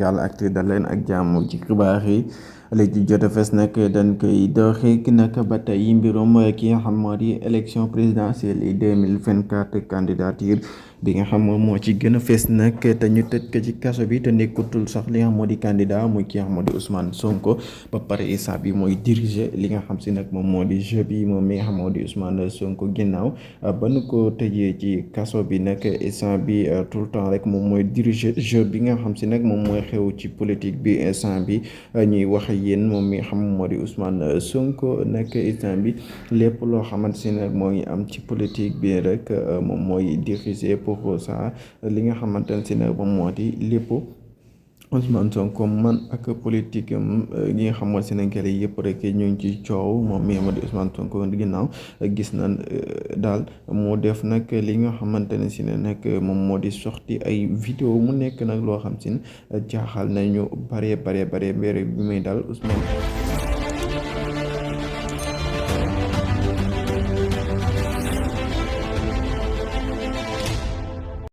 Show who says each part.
Speaker 1: Dakaractu dal leen ak jàmm ci xibaar yi li ci jot a fes nag dañ koy doxee nag ba tey mbirum ki nga xam moo di élection présidentielle yi 2024 candidature bi nga xam moo ci gën a fes nag te ñu tëj ko ci kaso bi te nekkutul sax li nga xam moo di candidat muy ki nga xam moo di Ousmane Sonko ba pare instant bi mooy diriger li nga xam si nag moom moo di jeu bi moom mi nga xam moo di Ousmane Sonko ginnaaw ba nu ko tëjee ci kaso bi nag instant bi tout le temps rek moom mooy diriger jeu bi nga xam si nag moom mooy xew ci politique bi instant bi ñuy wax yéen moom mi xam moo di Ousmane Sonko nag instant bi lépp loo xamante si nag moo ngi am ci politique bi rek moom mooy diriger pour ça li nga xamante ne si nag moom moo di lépp Ousmane Sonko man ak politique am ñi nga xam mooy Sénégalais yëpp rek ñu ngi ci coow moom mi moo di Ousmane Sonko ginnaaw gis nañ daal moo def nag li nga xamante ne si ne nag moom moo di sorti ay vidéo mu nekk nag loo xam si ne jaaxal nañu bare bi muy daal Ousmane